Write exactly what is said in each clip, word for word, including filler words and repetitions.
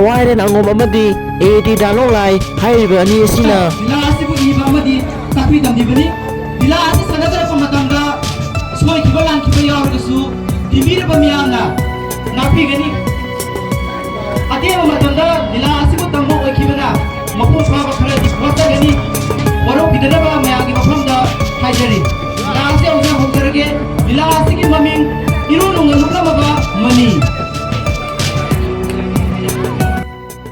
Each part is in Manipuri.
ꯋꯥꯏꯔꯦꯟ ꯑꯉꯣꯝ ꯑꯃꯗꯤ ꯑꯦ ꯗꯤ ꯗꯥꯂꯣꯡꯂꯥꯏ ꯍꯥꯏꯔꯤꯕ ꯑꯅꯤ ꯑꯁꯤꯅ ꯂꯤꯂꯥ ꯑꯁꯤꯕꯨ ꯏꯕ ꯑꯃꯗꯤ ꯇꯥꯛꯄꯤ ꯇꯝꯕꯤꯕꯅꯤ꯫ ꯂꯤꯂꯥ ꯑꯁꯤ ꯁꯥꯟꯅꯖꯔꯛꯄ ꯃꯇꯝꯗ ꯁꯣꯏꯈꯤꯕ ꯂꯥꯟꯈꯤꯕ ꯌꯥꯎꯔꯒꯁꯨ ꯇꯤꯟꯕꯤꯔꯕ ꯃꯤꯌꯥꯝꯅ ꯉꯥꯛꯄꯤꯒꯅꯤ꯫ ꯑꯇꯦꯟꯕ ꯃꯇꯝꯗ ꯂꯤꯂꯥ ꯑꯁꯤꯕꯨ ꯇꯝꯕ ꯑꯣꯏꯈꯤꯕꯅ ꯃꯄꯨꯡ ꯐꯥꯕ ꯈꯔꯗꯤ ꯋꯥꯠꯆꯒꯅꯤ꯫ ꯋꯥꯔꯧꯕꯤꯗꯅꯕ ꯃꯌꯥꯝꯒꯤ ꯃꯐꯝꯗ ꯍꯥꯏꯖꯔꯤ꯫ ꯂꯤꯂꯥ ꯑꯁꯤ ꯍꯧꯖꯤꯛ ꯍꯧꯖꯔꯒꯦ꯫ ꯂꯤꯂꯥ ꯑꯁꯤꯒꯤ ꯃꯃꯤꯡ ꯏꯔꯨ ꯅꯨꯡꯒ ꯂꯨꯞꯂꯝꯃꯕ ꯃꯅꯤ꯫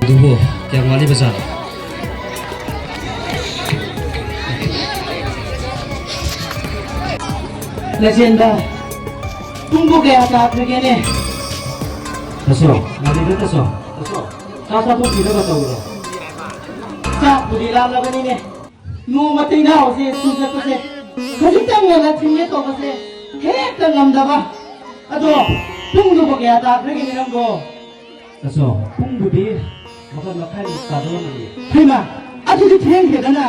ꯑꯗꯨꯕꯨ ꯀꯌꯥꯝ ꯋꯥꯠꯂꯤꯕꯖꯥꯠꯅꯣ? ꯂꯆꯦꯟꯕ, ꯄꯨꯡꯕꯨ ꯀꯌꯥ ꯇꯥꯈ꯭ꯔꯒꯦꯅꯦ? ꯇꯥꯁꯣ, ꯉꯜꯂꯤꯗ ꯇꯥꯁꯣ꯫ ꯇꯥꯁꯣ, ꯆꯥꯛ ꯆꯥꯊꯣꯛꯄꯤꯅꯕ ꯇꯧꯔꯣ꯫ ꯆꯥꯛꯄꯨꯗꯤ ꯂꯥꯝꯂꯕꯅꯤꯅꯦ꯫ ꯅꯣꯡꯃꯇ ꯏꯅꯥꯎꯁꯦ ꯁ꯭ꯀꯨꯜ ꯆꯠꯄꯁꯦ ꯈꯖꯤꯛꯇꯪ ꯉꯟꯅ ꯊꯤꯡꯒꯦ ꯇꯧꯕꯁꯦ ꯍꯦꯛꯇ ꯉꯝꯗꯕ꯫ ꯑꯗꯣ ꯄꯨꯡꯗꯨꯕꯨ ꯀꯌꯥ ꯇꯥꯈ꯭ꯔꯒꯦꯅꯦ ꯅꯪꯕꯣ? ꯑꯆꯣ, ꯄꯨꯡꯕꯨꯗꯤ ꯃꯥꯄꯟ ꯃꯈꯥꯏꯃꯨꯛ ꯇꯥꯗꯧꯔꯝꯃꯅꯤ꯫ ꯍꯩꯃꯥ, ꯑꯗꯨꯗꯤ ꯊꯦꯡꯈ꯭ꯔꯦꯗꯅ꯫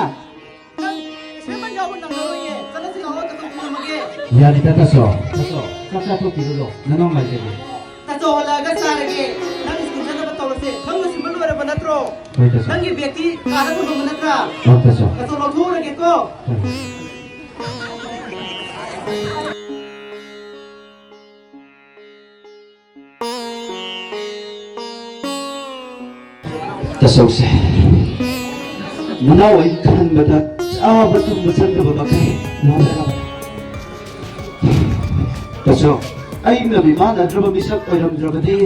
ꯅꯪ ꯁꯦꯝꯕ ꯌꯥꯎꯕ ꯅꯪꯉꯔꯣꯏꯌꯦ꯫ ꯆꯠꯂꯁꯤ ꯂꯥꯛꯑꯣ, ꯇꯥꯇꯣꯟ ꯊꯤꯜꯂꯝꯃꯒꯦ꯫ ꯌꯥꯅꯤꯗ ꯇꯥꯆꯧ꯫ ꯇꯥꯆꯧ, ꯆꯥꯛ ꯆꯥꯊꯣꯛꯄꯤꯔꯨꯔꯣ꯫ ꯅꯅꯥꯎ ꯉꯥꯏꯖꯒꯦ꯫ ꯇꯥꯆꯧ ꯍꯜꯂꯛꯑꯒ ꯆꯥꯔꯒꯦ꯫ ꯅꯪ ꯁ꯭ꯀꯨꯜ ꯆꯠꯅꯕ ꯇꯧꯔꯁꯦ꯫ ꯅꯪ ꯂꯣꯏꯁꯤꯟꯕ ꯂꯣꯏꯔꯕ ꯅꯠꯇ꯭ꯔꯣ? ꯍꯣꯏ, ꯇꯥꯆꯧ꯫ ꯅꯪꯒꯤ ꯕꯦꯒꯇꯤ ꯀꯥꯗ ꯊꯝꯃꯝꯕ ꯅꯠꯇ꯭ꯔꯥ? ꯑꯣ, ꯇꯥꯆꯧ꯫ ꯇꯥꯆꯧ, ꯂꯧꯊꯣꯛꯎꯔꯒꯦꯀꯣ꯫ ꯍꯣꯏ꯫ ꯇꯥꯆꯧꯁꯦ, ꯃꯅꯥꯎ ꯑꯩ ꯈꯟꯕꯗ ꯆꯥꯕ ꯇꯨꯝꯕ ꯆꯪꯗꯕ ꯃꯈꯩ ꯋꯥꯖꯔꯕꯅꯤ꯫ ꯇꯥꯆꯧ, ꯑꯩꯅ ꯃꯤꯃꯥꯟꯅꯗ꯭ꯔꯕ ꯃꯤꯁꯛ ꯑꯣꯏꯔꯝꯗ꯭ꯔꯕꯗꯤ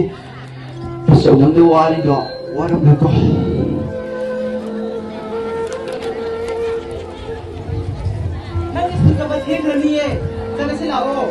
ꯇꯥꯆꯧ ꯅꯪꯅ ꯋꯥꯔꯤꯗꯣ ꯋꯥꯔꯝꯂꯣꯏꯀꯣ꯫ ꯅꯪ ꯁ꯭ꯀꯨꯜ ꯆꯠꯄ ꯊꯦꯡꯈ꯭ꯔꯅꯤꯌꯦ꯫ ꯆꯠꯂꯁꯤ ꯂꯥꯛꯑꯣ꯫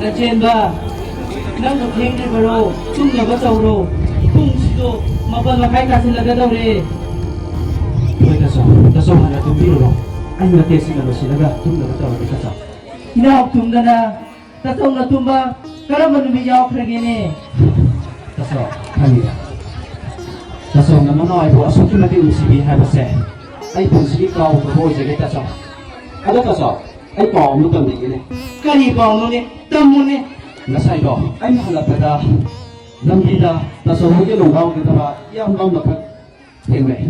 ꯂꯆꯦꯟꯕ, ꯅꯪꯕꯨ ꯊꯦꯡꯗ꯭ꯔꯤꯕꯔꯣ? ꯇꯨꯝꯅꯕ ꯇꯧꯔꯣ꯫ ꯄꯨꯡꯁꯤꯗꯣ ꯃꯥꯄꯜ ꯃꯈꯥꯏ ꯇꯥꯁꯤꯜꯂꯒꯗꯧꯔꯦ꯫ ꯍꯣꯏ, ꯇꯥꯆꯧ꯫ ꯇꯥꯆꯧ ꯍꯥꯟꯅ ꯇꯨꯝꯕꯤꯔꯨꯔꯣ꯫ ꯑꯩ ꯃꯇꯦꯛꯁꯤꯡꯅ ꯂꯣꯏꯁꯤꯜꯂꯒ ꯇꯨꯝꯅꯕ ꯇꯧꯔꯒꯦ, ꯇꯥꯆꯧ꯫ ꯏꯅꯥꯎ ꯇꯨꯝꯗꯅ ꯇꯥꯆꯧꯅ ꯇꯨꯝꯕ ꯀꯔꯝꯕ ꯅꯨꯃꯤꯠ ꯌꯥꯎꯈ꯭ꯔꯒꯦꯅꯦ? ꯇꯥꯆꯧ, ꯈꯪꯉꯤꯗ꯫ ꯇꯥꯆꯧꯅ ꯃꯅꯥꯎ ꯑꯩꯕꯨ ꯑꯁꯨꯛꯀꯤ ꯃꯇꯤꯛ ꯅꯨꯡꯁꯤꯕꯤ ꯍꯥꯏꯕꯁꯦ ꯑꯩ ꯄꯨꯟꯁꯤꯒꯤ ꯀꯥꯎꯗꯕ ꯑꯣꯏꯖꯒꯦ, ꯇꯥꯆꯧ꯫ ꯑꯗꯣ ꯇꯥꯆꯧ, ꯑꯩ ꯄꯥꯎ ꯑꯃ ꯇꯝꯕꯤꯒꯦꯅꯦ꯫ ꯀꯔꯤ ꯄꯥꯎꯅꯣꯅꯦ? ꯇꯝꯃꯨꯅꯦ꯫ ꯉꯁꯥꯏꯗꯣ ꯑꯩꯅ ꯍꯜꯂꯛꯄꯗ ꯂꯝꯕꯤꯗ ꯇꯥꯆꯧ ꯍꯣꯏꯒꯤ ꯂꯣꯡꯒꯥꯎꯒꯗꯕ ꯏꯌꯥꯝꯕ ꯑꯃꯈꯛ ꯊꯦꯡꯅꯩ꯫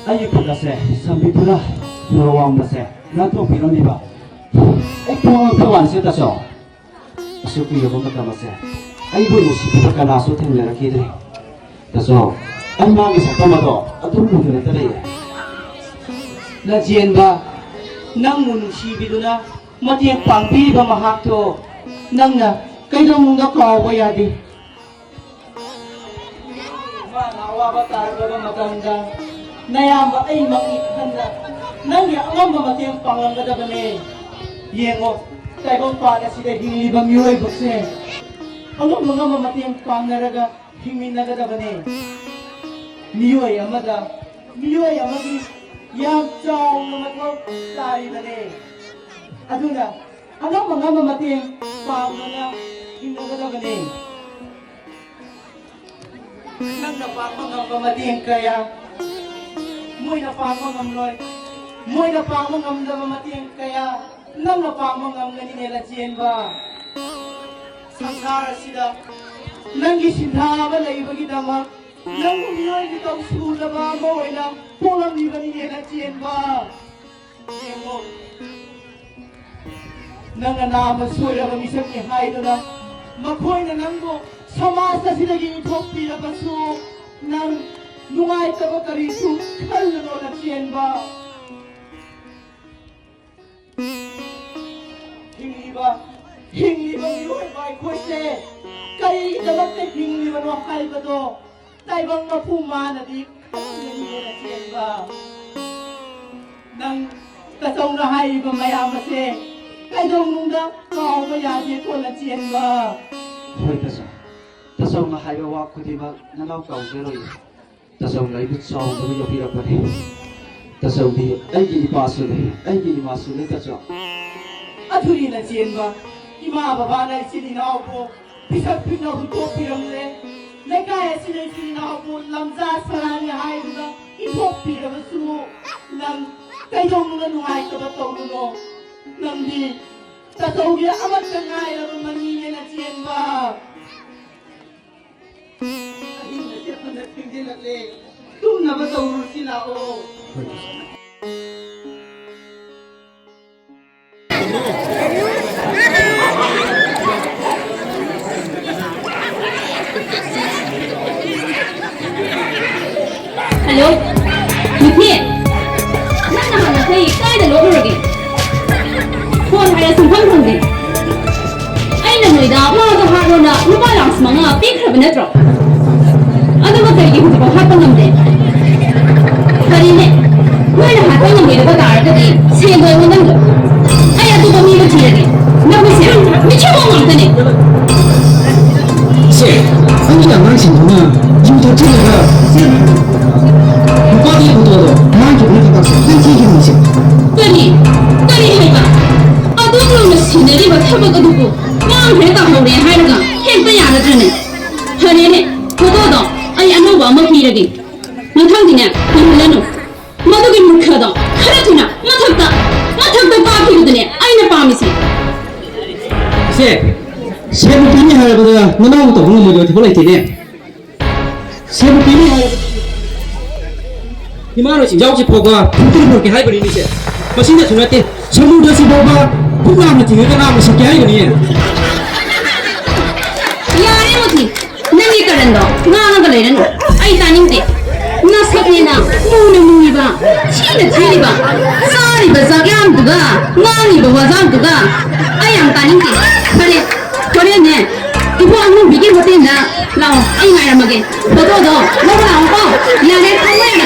ꯑꯩꯒꯤ ꯈꯨꯠ ꯑꯁꯦ ꯁꯝꯕꯤꯗꯨꯅ ꯁꯣꯔ ꯋꯥꯡꯕꯁꯦ ꯂꯥꯟꯊꯣꯛꯄꯤꯔꯝꯂꯤꯕ꯫ ꯑꯩ ꯄꯨꯡꯉꯛꯄ ꯋꯥꯅꯤꯁꯦ, ꯇꯥꯆꯧ꯫ ꯑꯁꯨꯛ ꯀꯨꯏꯔꯕ ꯃꯇꯝ ꯑꯁꯦ ꯑꯩꯕꯨ ꯅꯨꯡꯁꯤꯕꯤꯕ ꯀꯅꯥꯁꯨ ꯊꯦꯡꯅꯔꯛꯈꯤꯗ꯭ꯔꯦ꯫ ꯇꯥꯆꯧ, ꯑꯩ ꯃꯥꯒꯤ ꯁꯛꯇꯝ ꯑꯗꯣ ꯑꯗꯨꯝ ꯎꯗꯨꯅꯇ ꯂꯩꯔꯦ꯫ ꯂꯟꯆꯦꯟꯕ, ꯅꯪꯕꯨ ꯅꯨꯡꯁꯤꯕꯤꯗꯨꯅ ꯃꯇꯦꯡ ꯄꯥꯡꯕꯤꯔꯤꯕ ꯃꯍꯥꯛꯇꯣ ꯅꯪꯅ ꯀꯩꯗꯧꯅꯨꯡꯗ ꯀꯥꯎꯕ ꯌꯥꯗꯦ꯫ ꯃꯥꯅ ꯑꯋꯥꯕ ꯇꯥꯔꯛꯂꯕ ꯃꯇꯝꯗ ꯅꯌꯥꯝꯕ ꯑꯩꯃꯛꯅꯤ ꯈꯟꯅ ꯅꯪꯒꯤ ꯑꯉꯝꯕ ꯃꯇꯦꯡ ꯄꯥꯡꯂꯝꯒꯗꯕꯅꯦ꯫ ꯌꯦꯡꯉꯣ, ꯇꯥꯏꯕꯪꯄꯥꯟ ꯑꯁꯤꯗ ꯍꯤꯡꯂꯤꯕ ꯃꯤꯑꯣꯏꯕꯁꯦ ꯑꯉꯝ ꯑꯉꯝꯕ ꯃꯇꯦꯡ ꯄꯥꯡꯅꯔꯒ ꯍꯤꯡꯃꯤꯟꯅꯒꯗꯕꯅꯦ꯫ ꯃꯤꯑꯣꯏ ꯑꯃꯗ ꯃꯤꯑꯣꯏ ꯑꯃꯒꯤ ꯌꯥꯝ ꯆꯥꯎꯅ ꯃꯊꯧ ꯇꯥꯔꯤꯕꯅꯦ꯫ ꯑꯗꯨꯅ ꯑꯉꯝ ꯑꯉꯝꯕ ꯃꯇꯦꯡ ꯄꯥꯡꯗꯨꯅ ꯍꯤꯡꯅꯒꯗꯕꯅꯦ꯫ ꯅꯪꯅ ꯄꯥꯡꯕ ꯉꯝꯕ ꯃꯇꯦꯡ ꯀꯌꯥ ꯃꯣꯏꯅ ꯄꯥꯡꯕ ꯉꯝꯂꯣꯏ꯫ ꯃꯣꯏꯅ ꯄꯥꯡꯕ ꯉꯝꯗꯕ ꯃꯇꯦꯡ ꯀꯌꯥ ꯅꯪꯅ ꯄꯥꯡꯕ ꯉꯝꯒꯅꯤꯅꯦ, ꯂꯟꯆꯦꯟꯕ꯫ ꯁꯪꯁꯥꯔ ꯑꯁꯤꯗ ꯅꯪꯒꯤ ꯁꯤꯟꯊꯥꯕ ꯂꯩꯕꯒꯤꯗꯃꯛ ꯅꯪꯕꯨ ꯃꯤꯑꯣꯏꯒꯤ ꯇꯧ ꯁꯨꯗꯕ ꯑꯃ ꯑꯣꯏꯅ ꯄꯣꯛꯂꯝꯂꯤꯕꯅꯤꯅꯦ, ꯂꯟꯆꯦꯟꯕ꯫ ꯌꯦꯡꯉꯨ, ꯅꯪꯅ ꯅꯥꯝꯃ ꯁꯣꯏꯔꯕ ꯃꯤꯁꯛꯅꯤ ꯍꯥꯏꯗꯨꯅ ꯃꯈꯣꯏꯅ ꯅꯪꯕꯨ ꯁꯃꯥꯖ ꯑꯁꯤꯗꯒꯤ ꯏꯟꯊꯣꯛꯄꯤꯔꯕꯁꯨ ꯅꯪ ꯅꯨꯡꯉꯥꯏꯇꯕ ꯀꯔꯤꯁꯨ ꯈꯜꯂꯨꯅꯣ, ꯂꯟꯆꯦꯟꯕ꯫ ꯍꯤꯡꯂꯤꯕ, ꯍꯤꯡꯂꯤꯕ ꯃꯤꯑꯣꯏꯕ ꯑꯩꯈꯣꯏꯁꯦ ꯀꯔꯤꯒꯤꯗꯃꯛꯇ ꯍꯤꯡꯂꯤꯕꯅꯣ ꯍꯥꯏꯕꯗꯣ ꯇꯥꯏꯕꯪ ꯃꯄꯨ ꯃꯥꯅꯗꯤ ꯈꯪꯒꯅꯤꯅ ꯆꯦꯟꯕ꯫ ꯅꯪ ꯇꯥꯆꯧꯅ ꯍꯥꯏꯔꯤꯕ ꯃꯌꯥꯝ ꯑꯁꯦ ꯀꯩꯗꯧꯅꯨꯡꯗ ꯀꯥꯎꯕ ꯌꯥꯗꯦꯀꯣ, ꯂꯟꯆꯦꯟꯕ꯫ ꯍꯣꯏ, ꯇꯥꯆꯧ꯫ ꯇꯥꯆꯧꯅ ꯍꯥꯏꯕ ꯋꯥ ꯈꯨꯗꯤꯡꯃꯛ ꯅꯅꯥꯎ ꯀꯥꯎꯖꯔꯣꯏ꯫ ꯇꯥꯆꯧꯅ ꯑꯩꯕꯨ ꯆꯥꯎꯅꯕ ꯌꯣꯛꯄꯤꯔꯛꯄꯅꯤ꯫ ꯇꯥꯆꯧꯗꯤ ꯑꯩꯒꯤ ꯏꯄꯥꯁꯨꯅꯤ, ꯑꯩꯒꯤ ꯏꯃꯥꯁꯨꯅꯤ ꯇꯥꯆꯧ꯫ ꯑꯗꯨꯅꯤ ꯅꯆꯦꯟꯕ, ꯏꯃꯥ ꯕꯕꯥꯅ ꯏꯆꯤꯜ ꯏꯅꯥꯎꯕꯨ ꯄꯤꯁꯛ ꯄꯤꯛꯅ ꯍꯨꯟꯗꯣꯛꯄꯤꯔꯝꯂꯦ꯫ ꯂꯩꯀꯥꯏ ꯑꯁꯤꯅ ꯏꯆꯤꯜ ꯏꯅꯥꯎꯕꯨ ꯂꯝꯖꯥ ꯁꯂꯥꯅꯤ ꯍꯥꯏꯗꯨꯅ ꯏꯟꯊꯣꯛꯄꯤꯔꯕꯁꯨ ꯅꯪ ꯀꯩꯗꯧꯅꯨꯡꯗ ꯅꯨꯡꯉꯥꯏꯇꯕ ꯇꯧꯔꯨꯅꯣ꯫ ꯅꯪꯗꯤ ꯇꯥꯆꯧꯒꯤ ꯑꯃꯠꯇ ꯉꯥꯏꯔꯕ ꯃꯅꯤꯅꯦ ꯅꯆꯦꯟꯕ꯫ ꯑꯍꯤꯡ ꯑꯁꯦ ꯐꯅ ꯊꯦꯡꯖꯤꯜꯂꯛꯂꯦ꯫ ꯇꯨꯝꯅꯕ ꯇꯧꯔꯨꯁꯤ ꯂꯥꯛꯑꯣ꯫ ꯍꯜꯂꯣ, ꯃꯤꯊꯤ, ꯅꯪ ꯅꯍꯥꯟ ꯅꯈꯩ ꯀꯥꯏꯗ ꯂꯣꯠꯂꯨꯔꯒꯦ? ꯐꯣꯟ ꯍꯥꯏꯔ ꯁꯨꯡꯐꯪ ꯐꯪꯗꯦ꯫ ꯑꯩꯅ ꯅꯣꯏꯗ ꯃꯥꯗꯣ ꯍꯥꯠꯂꯣꯅ ꯂꯨꯄꯥ ꯂꯥꯛ ꯃꯉꯥ ꯄꯤꯈ꯭ꯔꯕ ꯅꯠꯇ꯭ꯔꯣ? ꯑꯗꯨꯒ ꯀꯔꯤꯒꯤ ꯍꯧꯖꯤꯛꯐꯥꯎ ꯍꯥꯠꯄ ꯉꯝꯗꯦ? ꯀꯔꯤꯅꯦ? ꯅꯣꯏꯅ ꯍꯥꯠꯄ ꯉꯝꯂꯣꯏꯗꯕ ꯇꯥꯔꯒꯗꯤ ꯁꯦꯟꯗꯣ ꯑꯩꯉꯣꯟꯗ ꯍꯟꯗꯣꯛ꯫ ꯑꯩ ꯑꯇꯣꯞꯄ ꯃꯤ ꯑꯃ ꯊꯤꯔꯒꯦ꯫ ꯅꯈꯣꯏꯁꯦ ꯃꯤꯊꯤ ꯃꯣꯡ ꯉꯥꯛꯇꯅꯦ꯫ ꯏꯆꯦ, ꯅꯪꯒꯤ ꯑꯉꯥꯡꯁꯤꯡꯗꯨꯅ ꯌꯨ ꯊꯛꯆꯤꯜꯂꯒ ꯅꯨꯄꯥꯒꯤ ꯐꯣꯇꯣꯗꯣ ꯃꯥꯡꯈꯤꯕꯅ ꯊꯕꯛꯁꯦ ꯅꯪ ꯊꯤꯈꯤꯕꯅꯤꯁꯦ꯫ ꯀꯔꯤ? ꯀꯔꯤ ꯍꯥꯏꯕ? ꯑꯗꯨꯝ ꯅꯧꯅ ꯁꯤꯟꯅꯔꯤꯕ ꯊꯕꯛ ꯑꯗꯨꯕꯨ ꯃꯥꯡꯈ꯭ꯔꯦ ꯇꯥꯍꯧꯔꯦ ꯍꯥꯏꯔꯒ ꯍꯦꯛꯇ ꯌꯥꯔꯗ꯭ꯔꯅꯦ? ꯐꯔꯦꯅꯦ, ꯐꯣꯇꯣꯗꯣ ꯑꯩ ꯑꯅꯧꯕ ꯑꯃ ꯄꯤꯔꯒꯦ꯫ ꯃꯊꯪꯗꯤꯅꯦ, ꯎꯍꯜꯂꯅꯨ꯫ ꯃꯗꯨꯒꯤ ꯃꯨꯔꯈꯗꯣ ꯈꯔ ꯊꯨꯅ ꯃꯊꯛꯇ, ꯃꯊꯛꯇ ꯄꯥꯛꯈꯤꯕꯗꯨꯅꯦ ꯑꯩꯅ ꯄꯥꯝꯃꯤꯁꯦ꯫ ꯏꯆꯦ, ꯁꯦꯟ ꯄꯤꯅꯤ ꯍꯥꯏꯔꯕꯗ ꯅꯅꯥꯎꯅ ꯇꯧꯕ ꯉꯝꯃꯣꯏꯗꯕ ꯊꯕꯛ ꯂꯩꯇꯦꯅꯦ꯫ ꯁꯦꯟ ꯄꯤꯅꯤ ꯍꯥꯏꯔꯕꯗ ꯏꯃꯥꯅ ꯆꯤꯟꯖꯥꯎꯁꯤ ꯐꯥꯎꯕ ꯐꯨꯝꯇꯤꯅ ꯄꯨꯔꯛꯀꯦ ꯍꯥꯏꯕꯅꯤꯅꯦ ꯏꯆꯦ꯫ ꯃꯁꯤꯅꯁꯨ ꯅꯠꯇꯦ, ꯁꯃꯨꯗ꯭ꯔꯁꯤ ꯐꯥꯎꯕ ꯈꯨꯠ ꯅꯥꯝꯅ ꯊꯤꯡꯉꯒ ꯅꯥꯝꯅ ꯁꯤꯠꯀꯦ ꯍꯥꯏꯕꯅꯤꯅꯦ꯫ ꯌꯥꯔꯦ ꯃꯣꯇꯤ, ꯅꯪꯒꯤ ꯀꯔꯟꯗꯣ ꯉꯥꯡꯉꯒ ꯂꯩꯔꯅꯨ꯫ ꯑꯩ ꯇꯥꯅꯤꯡꯗꯦ꯫ ꯅꯁꯛꯅꯦꯅ ꯃꯨꯅ ꯃꯨꯔꯤꯕ, ꯊꯤꯅ ꯊꯤꯔꯤꯕ, ꯆꯥꯔꯤꯕ ꯆꯥꯛꯌꯥꯝꯗꯨꯒ, ꯉꯥꯡꯉꯤꯕ ꯋꯥꯖꯥꯝꯗꯨꯒ ꯑꯩ ꯌꯥꯝ ꯇꯥꯅꯤꯡꯗꯦ꯫ ꯐꯔꯦ, ꯍꯣꯔꯦꯟꯅꯦ, ꯏꯕꯣꯛ ꯑꯉꯧꯕꯤꯒꯤ ꯍꯣꯇꯦꯜꯗ ꯂꯥꯛꯑꯣ, ꯑꯩ ꯉꯥꯏꯔꯝꯃꯒꯦ꯫ ꯐꯣꯇꯣꯗꯣ ꯂꯧꯕ ꯂꯥꯛꯑꯣꯀꯣ꯫ ꯌꯥꯔꯦ, ꯊꯝꯃꯣ ꯌꯥꯔꯦ꯫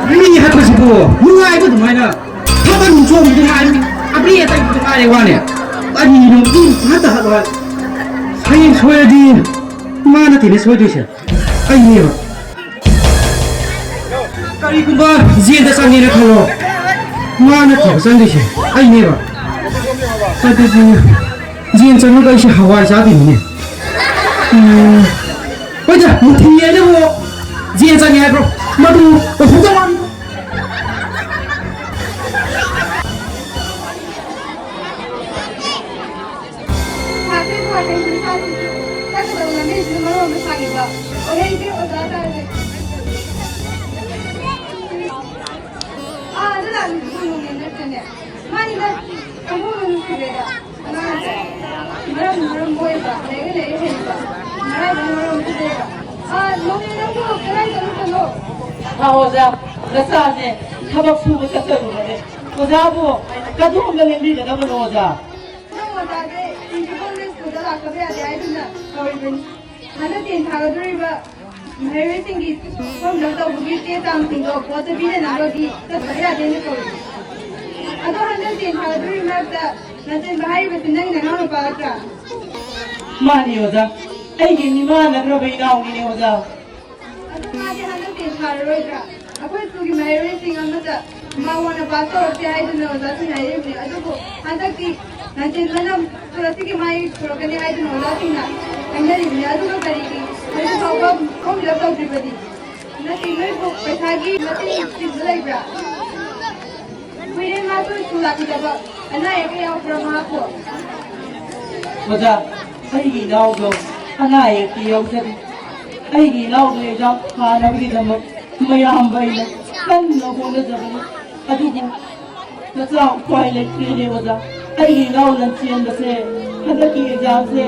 ꯃꯤ ꯍꯥꯠꯄꯁꯤꯕꯨ ꯅꯨꯡꯉꯥꯏꯕ ꯑꯗꯨꯃꯥꯏꯅ? ꯊꯥꯕꯜ ꯆꯣꯡꯕꯗꯨ ꯉꯥꯏ꯫ ꯑꯕ꯭ꯔꯤ ꯑꯇꯩꯕꯨꯗꯤ ꯉꯥꯏꯔꯦ ꯋꯥꯅꯦ꯫ ꯀꯔꯤꯅꯣ ꯃꯤ ꯐꯠꯇ ꯍꯠꯂꯣ ꯍꯥꯏ꯫ ꯍꯌꯦꯡ ꯁꯣꯏꯔꯗꯤ ꯃꯥ ꯅꯠꯇꯦꯅꯦ ꯁꯣꯏꯗꯣꯏꯁꯦ꯫ ꯑꯩꯅꯦꯕ꯫ ꯀꯔꯤꯒꯨꯝꯕ ꯖꯦꯜꯗ ꯆꯪꯉꯦꯅ ꯈꯜꯂꯣ꯫ ꯃꯥ ꯅꯠꯇꯦꯕ ꯆꯪꯗꯣꯏꯁꯦ꯫ ꯑꯩꯅꯦꯕ꯫ ꯑꯗꯨꯗꯤ ꯖꯦꯜ ꯆꯪꯉꯒ ꯑꯩꯁꯦ ꯍꯋꯥꯏ ꯆꯥꯗꯣꯏꯅꯤꯅꯦ꯫ ꯎꯝ꯫ ꯍꯣꯏꯗ, ꯃꯨꯊꯤ ꯍꯥꯏꯅꯕꯨ ꯖꯦꯜ ꯆꯪꯉꯦ ꯍꯥꯏꯕ꯭ꯔꯣ? ꯃꯗꯨ ꯑꯣꯏꯊꯣꯛꯇ ꯋꯥꯅꯤ꯫ ꯁꯥꯈ꯭ꯔꯦ, ꯁꯥꯈ꯭ꯔꯦ, ꯅꯨꯡꯁꯥꯁꯤꯁꯨ꯫ ꯆꯠꯀꯗꯕ ꯂꯝꯕꯤꯁꯤꯅ ꯃꯔꯣꯟ ꯑꯃ ꯁꯥꯡꯉꯤꯕ꯫ ꯑꯣꯏꯍꯩꯗꯦ, ꯑꯣꯖꯥ ꯇꯥꯔꯁꯦ꯫ ꯑꯥ, ꯑꯗꯨ ꯂꯥꯛꯂꯤꯁꯤꯕꯨ ꯅꯣꯡꯃꯩ ꯅꯠꯇ꯭ꯔꯅꯦ? ꯃꯥꯅꯤꯗ, ꯄꯪꯅꯣꯡꯗ ꯅꯨꯡꯁꯤꯔꯦꯗ꯫ ꯑꯉꯥꯡꯁꯦ ꯃꯔꯝ ꯃꯔꯝ ꯃꯣꯏꯕ, ꯂꯩꯔ ꯂꯩꯔ ꯍꯩꯕ, ꯃꯔꯥꯏꯕꯛ ꯃꯔꯣꯝ ꯐꯖꯩꯕ꯫ ꯑꯥ, ꯅꯣꯡꯃꯩ ꯅꯪꯕꯨ ꯀꯗꯥꯏ ꯆꯠꯂꯨꯕꯅꯣ? ꯑꯥ, ꯑꯣꯖꯥ, ꯅꯆꯥꯁꯦ ꯊꯕꯛ ꯁꯨꯕ ꯆꯠꯆꯔꯨꯕꯅꯦ꯫ ꯑꯣꯖꯥꯕꯨ ꯀꯗꯣꯝꯗ ꯂꯦꯡꯕꯤꯒꯗꯕꯅꯣ, ꯑꯣꯖꯥ? ꯅꯪ ꯑꯣꯖꯥꯁꯦ ꯄ꯭ꯔꯤꯟꯁꯤꯄꯜꯅ ꯁ꯭ꯀꯨꯜꯗ ꯂꯥꯛꯇꯕ ꯌꯥꯗꯦ ꯍꯥꯏꯗꯨꯅ ꯀꯧꯔꯤꯕꯅꯤ꯫ ꯍꯟꯗꯛ ꯇꯦꯟ ꯊꯥꯒꯗꯧꯔꯤꯕ ꯃꯍꯩꯔꯣꯏꯁꯤꯡꯒꯤ ꯐꯣꯔꯝ ꯐꯤꯜ ꯑꯞ ꯇꯧꯕꯒꯤ ꯆꯦ ꯆꯥꯡꯁꯤꯡꯗꯣ ꯕꯣꯠꯇ ꯄꯤꯅꯅꯕꯒꯤ ꯆꯠꯇꯕ ꯌꯥꯗꯦꯅ ꯀꯧꯔꯤ꯫ ꯑꯗꯣ ꯍꯟꯗꯛ ꯇꯦꯟ ꯊꯥꯒꯗꯧꯔꯤꯕ ꯃꯔꯛꯇ ꯅꯆꯟꯕ ꯍꯥꯏꯔꯤꯕꯁꯤ ꯅꯪꯒꯤ ꯅꯅꯥꯎ ꯅꯨꯄꯥ ꯅꯠꯇ꯭ꯔꯥ? ꯃꯥꯅꯤ ꯑꯣꯖꯥ, ꯑꯩꯒꯤ ꯃꯤꯃꯥꯟꯅꯈ꯭ꯔꯕ ꯏꯅꯥꯎꯅꯤꯅꯦ ꯑꯣꯖꯥ꯫ ꯑꯗꯨ ꯃꯥꯗꯤ ꯍꯟꯗꯛꯇꯤ ꯊꯥꯔꯔꯣꯏꯗ꯭ꯔꯥ? ꯑꯩꯈꯣꯏ ꯁ꯭ꯀꯨꯜꯒꯤ ꯃꯍꯩꯔꯣꯏꯁꯤꯡ ꯑꯃꯠꯇ ꯃꯥ ꯋꯥꯅ ꯄꯥꯁ ꯇꯧꯔꯛꯇꯦ ꯍꯥꯏꯗꯨꯅ ꯑꯣꯖꯥꯁꯤꯡꯅ ꯍꯥꯏꯔꯤꯕꯅꯤ꯫ ꯑꯗꯨꯕꯨ ꯍꯟꯗꯛꯇꯤ ꯅꯟꯆꯦꯟꯕꯅ ꯁ꯭ꯀꯨꯜ ꯑꯁꯤꯒꯤ ꯃꯥꯏ ꯄꯨꯔꯛꯀꯅꯤ ꯍꯥꯏꯗꯨꯅ ꯑꯣꯖꯥꯁꯤꯡꯅ ꯍꯥꯏꯅꯔꯤꯕꯅꯤ꯫ ꯑꯗꯨꯒ ꯀꯔꯤꯒꯤ ꯍꯧꯖꯤꯛ ꯐꯥꯎꯕ ꯐꯣꯔꯝ ꯐꯤꯜ ꯑꯞ ꯇꯧꯗ꯭ꯔꯤꯕꯗꯤ? ꯅꯠꯇꯦ, ꯅꯣꯏꯕꯨ ꯄꯩꯁꯥꯒꯤ ꯃꯇꯦꯡ ꯊꯤꯕ ꯂꯩꯕ꯭ꯔꯥ? ꯀꯨꯏꯔꯦ ꯃꯥꯁꯨ ꯁ꯭ꯀꯨꯜ ꯂꯥꯛꯈꯤꯗꯕ꯫ ꯑꯅꯥ ꯑꯌꯦꯛꯀ ꯌꯥꯎꯕ꯭ꯔꯥ ꯃꯍꯥꯛꯄꯨ? ꯑꯣꯖꯥ, ꯑꯩꯒꯤ ꯏꯅꯥꯎꯗꯣ ꯑꯅꯥ ꯑꯌꯦꯛꯇꯤ ꯌꯥꯎꯖꯗꯦ꯫ ꯑꯩꯒꯤ ꯏꯅꯥꯎꯗꯣ ꯑꯦꯛꯖꯥꯝ ꯊꯥꯅꯕꯒꯤꯗꯃꯛ ꯃꯌꯥꯝꯕ ꯑꯩꯅ ꯀꯟꯅ ꯍꯣꯠꯅꯖꯕꯅꯤ꯫ ꯑꯗꯨꯕꯨ ꯅꯆꯥ ꯎꯄꯥꯏ ꯂꯩꯇ꯭ꯔꯦꯅꯦ ꯑꯣꯖꯥ꯫ ꯑꯩꯒꯤ ꯏꯅꯥꯎ ꯂꯟꯆꯦꯟꯕꯁꯦ ꯍꯟꯗꯛꯀꯤ ꯑꯦꯛꯖꯥꯝꯁꯦ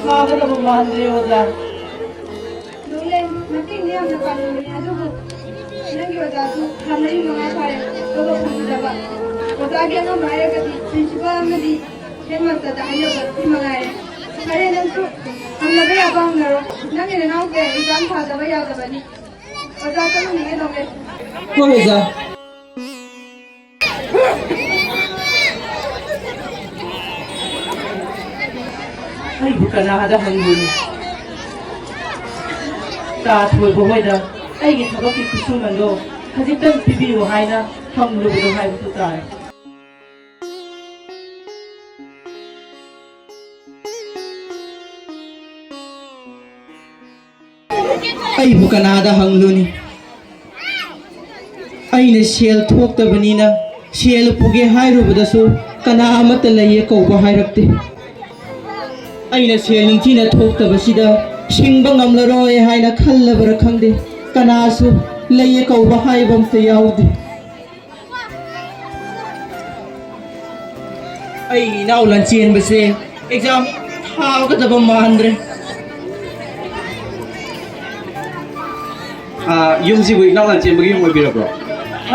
ꯊꯥꯒꯗꯕ ꯃꯥꯟꯗ꯭ꯔꯦ ꯑꯣꯖꯥ꯫ ꯅꯣꯂꯦꯟ, ꯃꯇꯦꯡꯗꯤ ꯌꯥꯝꯅ ꯄꯥꯡꯅꯤꯡꯕꯅꯤ, ꯑꯗꯨꯕꯨ ꯅꯪꯒꯤ ꯑꯣꯖꯥꯁꯨ ꯊꯥ ꯃꯔꯤ ꯃꯉꯥ ꯐꯥꯔꯦ ꯊꯕꯛ ꯐꯪꯈꯤꯗꯕ꯫ ꯑꯣꯖꯥꯒꯤ ꯑꯉꯝꯕ ꯍꯥꯏꯔꯒꯗꯤ ꯄ꯭ꯔꯤꯟꯁꯤꯄꯥꯜ ꯑꯃꯗꯤ ꯍꯦꯗꯃꯥꯁꯇꯔꯗ ꯍꯥꯏꯅꯕ ꯁꯤ ꯃꯉꯥꯏꯔꯦ꯫ ꯐꯔꯦ, ꯅꯪꯁꯨ ꯍꯪꯅꯕ ꯌꯥꯕ ꯍꯪꯅꯔꯣ꯫ ꯅꯪꯒꯤ ꯅꯅꯥꯎꯁꯦ ꯑꯦꯛꯖꯥꯝ ꯊꯥꯗꯕ ꯌꯥꯗꯕꯅꯤ꯫ ꯑꯣꯖꯥ ꯆꯠꯂꯨꯈꯤꯒꯦ ꯅꯣꯂꯦꯟ꯫ ꯍꯣꯏ ꯑꯣꯖꯥ꯫ ꯑꯩꯕꯨ ꯀꯅꯥꯗ ꯍꯪꯂꯨꯅꯤ? ꯇꯥ ꯊꯣꯏꯕ ꯍꯣꯏꯗ ꯑꯩꯒꯤ ꯊꯕꯛꯀꯤ ꯈꯨꯠꯁꯨꯃꯟꯗꯣ ꯈꯖꯤꯛꯇꯪ ꯄꯤꯕꯤꯌꯨ ꯍꯥꯏꯅ ꯍꯪꯂꯨꯕꯗꯣ ꯍꯥꯏꯕꯗꯨ ꯇꯥꯔꯦ꯫ ꯑꯩꯕꯨ ꯀꯅꯥꯗ ꯍꯪꯂꯨꯅꯤ? ꯑꯩꯅ ꯁꯦꯜ ꯊꯣꯛꯇꯕꯅꯤꯅ ꯁꯦꯜ ꯄꯨꯒꯦ ꯍꯥꯏꯔꯨꯕꯗꯁꯨ ꯀꯅꯥ ꯑꯃꯠꯇ ꯂꯩꯌꯦ ꯀꯧꯕ ꯍꯥꯏꯔꯛꯇꯦ꯫ ꯑꯩꯅ ꯁꯦꯜ ꯅꯤꯡꯊꯤꯅ ꯊꯣꯛꯇꯕꯁꯤꯗ ꯁꯤꯡꯕ ꯉꯝꯂꯔꯣꯏ ꯍꯥꯏꯅ ꯈꯜꯂꯕ꯭ꯔꯥ ꯈꯪꯗꯦ, ꯀꯅꯥꯁꯨ ꯂꯩꯌꯦ ꯀꯧꯕ ꯍꯥꯏꯕ ꯑꯝꯇ ꯌꯥꯎꯗꯦ꯫ ꯑꯩꯒꯤ ꯏꯅꯥꯎ ꯂꯟꯆꯦꯟꯕꯁꯦ ꯑꯦꯛꯖꯥꯝ ꯊꯥꯒꯗꯕ ꯃꯥꯟꯗ꯭ꯔꯦ꯫ ꯑꯥ, ꯌꯨꯝꯁꯤꯕꯨ ꯏꯅꯥꯎ ꯂꯟꯆꯦꯟꯕꯒꯤ ꯌꯨꯝ ꯑꯣꯏꯕꯤꯔꯕ꯭ꯔꯣ?